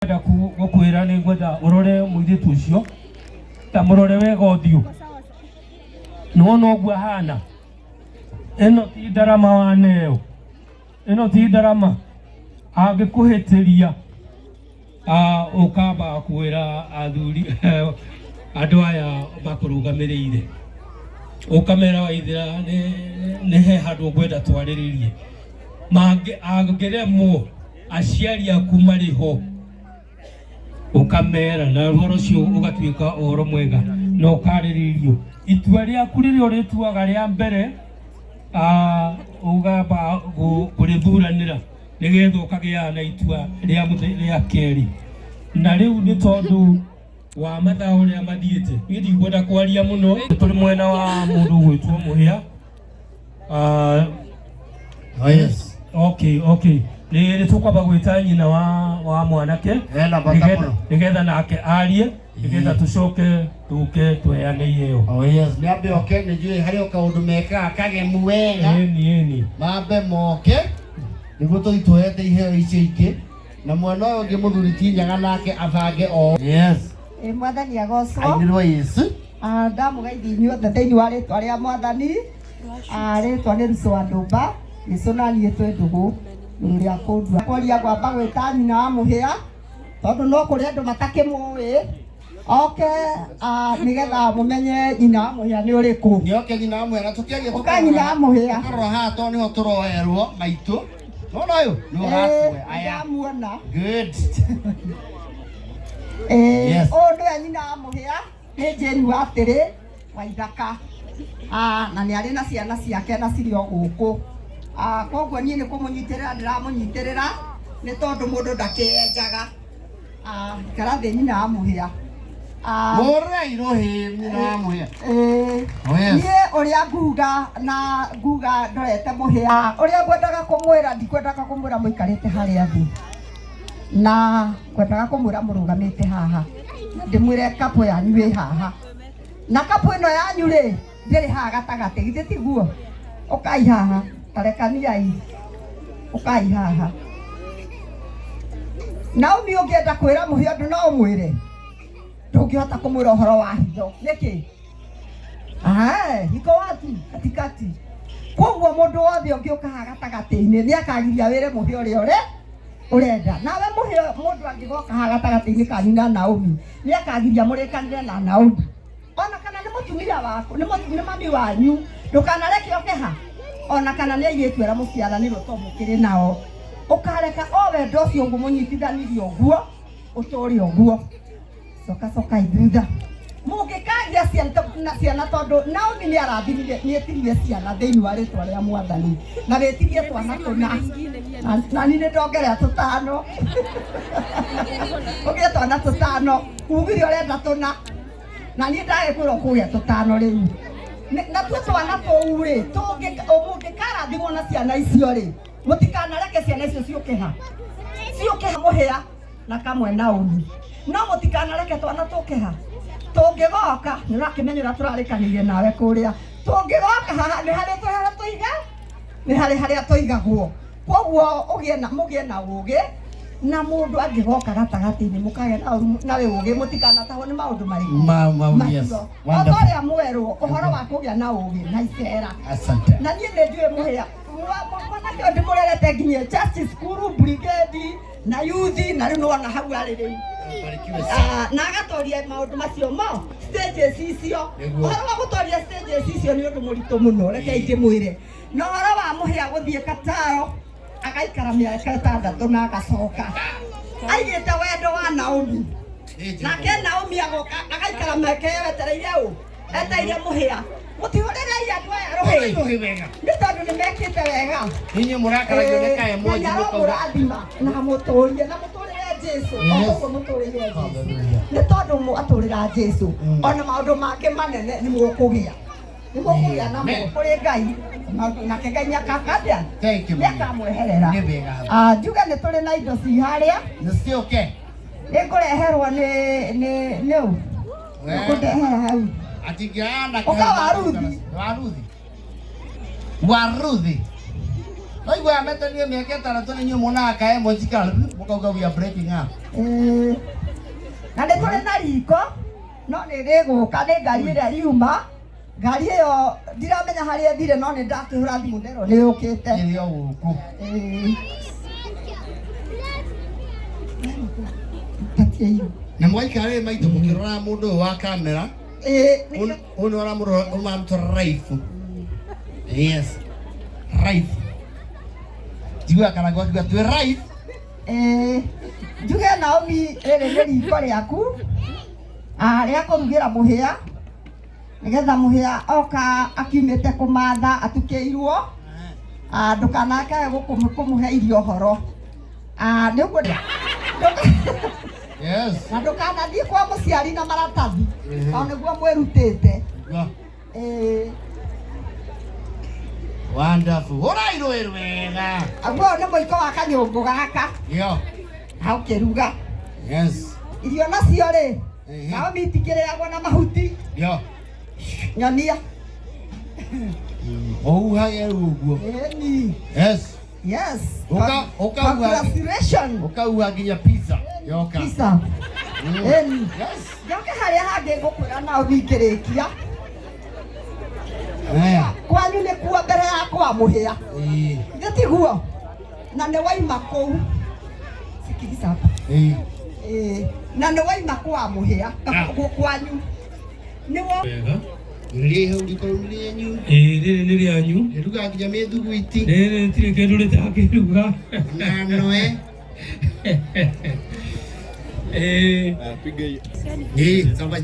Ngwenda gũkwĩra nĩ ngwenda ũrore mũirĩtu ũcio ta mũrore wega ũthiũ nĩwona ũguo ahana ĩno ti ndarama waneo ĩno ti ndarama angĩkũhĩtĩria ah, ũkamba kwĩra athuri andũ aya makũrũgamĩrĩire ũkamera waithĩra nĩ he handũ ngwenda twarĩrĩrie mangĩ angĩremwo aciari aku marĩ ho ũkamera na ũhoro ũcio ũgatuĩka ũhoro mwega na ũkarĩrĩrio itua rĩaku rĩrĩa ũrĩtuaga rĩa mbere ah, ũgamba kũrĩthuranĩra nĩgetha ũkagĩa na itua rĩa rĩa kerĩ na rĩu nĩ tondũ wa mathaa ũrĩa mathiĩte niĩ ndikwenda kwaria mũno tũrĩ mwena wa mũndũ ũgwĩtwo mũhĩa. Ah, Oh, yes. okay okay nĩ nĩ tũkwamba gwĩta nyina wa wa mwanake Hena bata nĩgetha mũno. nĩgetha nake arie nĩgetha tũcoke tũke tũheane iheo. Oh, yes. Nĩ ambe oke nĩ njũĩ harĩ o kaũndũ mekaga kagemu wega. Ĩni ĩni. Mambe moke nĩguo tũthiĩ tuoete iheo icio ingĩ na mwena ũyũ ũngĩ mũthuri ti nyaga nake abange o. Yes. Ĩ mwathani agocwo. Ainĩrwo Yesu. Ah, ndamũgeithia inyuothe thĩinĩ wa rĩtwa rĩa mwathani. Ah, rĩtwa nĩ Ruco wa Ndũmba. Jesũ na niĩ twĩ ndũgũ igũrũ rĩa kũndua. Kworia ngwamba gwĩta nyina wa mũhĩa tondũ no kũrĩ andũ matakĩmũĩ oke ah, nĩgetha mũmenye nyina wa mũhĩa nĩ ũrĩkũ. Nĩ oke nyina wa mũhĩa na tũkĩaria Ũka nyina wa mũhĩa. tũkarora haha tondũ nĩho tũroerwo maitũ. Nona ũyũ nĩ ũrakuoya. Aya. Ndamuona. Good. Eh, Yes. ũyũ nĩwe nyina wa mũhĩa nĩ Jane wa Atĩrĩ wa Ithaka. Ah, na nĩ arĩ na ciana ciake na cirĩ o gũkũ. Ah, koguo niĩ nĩ kũmũnyitĩrĩra ndĩramũnyitĩrĩra nĩ tondũ mũndũ ndakĩenjaga. Ah, ikara thĩ nyina wa mũhĩa. Ah, Mũrei rũhĩ nyina wa mũhĩa. ĩĩ. Oh, yes. Niĩ ũrĩa nguga na nguga ndorete mũhĩa ũrĩa ngwendaga kũmwĩra ndikwendaga kũmwĩra mũikarĩte harĩa thĩ na ngwendaga kũmwĩra mũrũgamĩte haha na ndĩmwĩre kapo yanyu ĩ haha na kapo ĩno yanyu rĩ ndĩrĩ haha gatagatĩ githĩ tiguo ũkai haha tarekaniai ũkai haha Naomi ũngĩenda kwĩra mũhĩa ũndũ no ũmwĩre ndũngĩhota kũmwĩra ũhoro wa hitho nĩkĩ Ae, iko wapi katikati koguo mũndũ wothe ũngĩũka haha gatagatĩ-inĩ nĩ akagiria wĩre mũhĩa ũrĩa ũre ũrenda nawe mũhĩa mũndũ angĩgoka haha gatagatĩ-inĩ kanyu na Naomi nĩ akagiria mũrĩkanĩre na Naomi ona kana nĩ mũtumia waku nĩ nĩ mami wanyu ndũkanareke oke ha ona kana nĩ airĩtu arĩa mũciaranĩrwo to mũkĩrĩ nao ũkareka o wendo ũcio ũguo mũnyitithanirie ũguo ũtũre ũguo coka cokai thutha mũngĩkagia ciana na ciana tondũ Naomi nĩ arathimire nĩ etirie ciana thĩinĩ wa rĩtwa rĩa mwathani na wĩtirie twana tũna Na- na niĩ nĩ ndongerera tũtano ũgĩe twana tũtano ugire ũrenda tũna na niĩ ndagĩkwĩra ũkũgĩa tũtano rĩu Natuo twana tũu rĩ mũngĩkarathimwo na ciana icio rĩ mũtikanareke ciana icio ciũke ha ciũke ha mũhĩa na kamwe Naomi no mũtikanareke twana tũke ha tũngĩgoka nĩ ũrakĩmenya ũrĩa tũrarĩkanĩire nawe kũrĩa tũngĩgoka haha nĩ harĩ harĩa tũiga nĩ harĩ harĩa tũigagwo koguo ũgĩe na mũgĩe na ũgĩ na mũndũ angĩgoka gatagatĩ-inĩ mũkagĩa na na ũgĩ mũtikanatahwo nĩ maũndũ marĩkũ Yes. macio o Wonderful. ta ũrĩa mwerwo ũhoro wa kũgĩa na ũgĩ na icera Asante. na niĩ nĩ njũĩ mũhĩa mwanake ũyũ ndĩmũrerete nginya church school brigade na yuthi na rĩu nĩwona hau arĩ rĩu Barikiwe sana. Ah, na agatoria maũndũ macio mo stages icio Nĩguo. ũhoro wa gũtoria stages icio nĩ ũndũ mũritũ mũno reke ingĩmwĩre na ũhoro wa mũhĩa gũthiĩ kataro agaikara mĩaka ĩtandatũ na agacoka aigĩte wendo wa Naomi nake Naomi agoka agaikara mĩaka ĩyo etereire ũ etereire mũhĩa mũtihũrĩrei andũ aya rũhĩ Rũhĩ wega. nĩ tondũ nĩ mekĩte wega Inyuĩ mũrakaragio nĩ kae mwanji Ngai mũkauga. aromũrathima na mũtũrie na mũtũrĩre Jesu Yes. o ũguo mũtũrĩre Jesu Hallelujah. nĩ tondũ mwatũrĩra Jesu ona maũndũ mangĩ manene nĩ mũkũgĩa nĩ mũkũgĩa namo Amen. kũrĩ Ngai nake Ngai nĩakakatĩa Thank you, mami. nĩakamweherera Nĩ wega. Ah, njuge nĩ tũrĩ na indo ci harĩa Nĩ ciũke. nĩ ngũreherwo nĩ nĩ nĩ ũ We. ngũndehera hau Atingĩana Ũka wa Ruthi. Wa Ruthi. Wa Ruthi. Naigua ametanire mĩaka ĩtandatũ nĩ inyuĩ muonaga ka emoji ka mũkauga we are breaking up. Ĩĩ. Na nĩ tũrĩ na riko no nĩ rĩgũka nĩ ngari ĩrĩa yuma ngari ĩyo ndiramenya harĩa ĩthire no nĩ ndakĩhũra thimũ nderwo nĩ yũkĩte. Ĩrĩ o gũkũ. Ĩĩ. Patia irio. Na mwaikara rĩ maitũ mũkĩroraga mũndũ ũyũ wa kamera. Ĩĩ, nĩkĩo- Ũyũ nĩ ũramũrora ũramũtwara raifu. Yes. Raifu. Njiguaga Karangũ akiuga twĩ raifu. Ĩĩ, njuge Naomi rĩrĩ nĩ riko rĩaku rĩa kũrugĩra mũhĩa nĩgetha mũhĩa oka akiumĩte kũmatha atukĩirwo ndũkanakage kũmũhe irio horo. Nĩ ũguo Yes. na ndũkanathiĩ kwa mũciari na maratathi tondũ nĩguo mwĩrutĩte. Igua. Ĩĩ. Wonderful. Ũrairwo wega. Aguo nĩ mũiko wa kanyũngũ gaka Yo. na ũkĩruga Yes. irio nacio rĩ Ehe. Naomi itikĩrĩagwo na mahuti. Yo. Nyonia. Ũhuhage rĩu ũguo. Ĩni. Yes. Yes. Ũkauha Congratulations. ũkauha nginya pizza. Yoka. Pizza. Ĩni. Yes. Njoke harĩa hangĩ ngũkwĩra Naomi ngĩrĩkia. Eh. Kwanyu nĩ kuo mbere ya kwa mũhĩa. Ĩĩ. Githĩ tiguo? Na nĩ waima kũu. Sikiliza hapa. Ĩĩ. Ĩĩ. Na nĩ waima kwa mũhĩa kwanyu. Nĩ wo Wega. Rĩrĩ hau riko rĩu rĩanyu. Ĩĩ, rĩrĩ nĩ rĩanyu. Rĩrugaga nginya mĩthuguiti. Rĩrĩ rĩtirĩ kĩndũ rĩtakĩruga. Na noe. Ĩĩ. Ĩĩ, samba.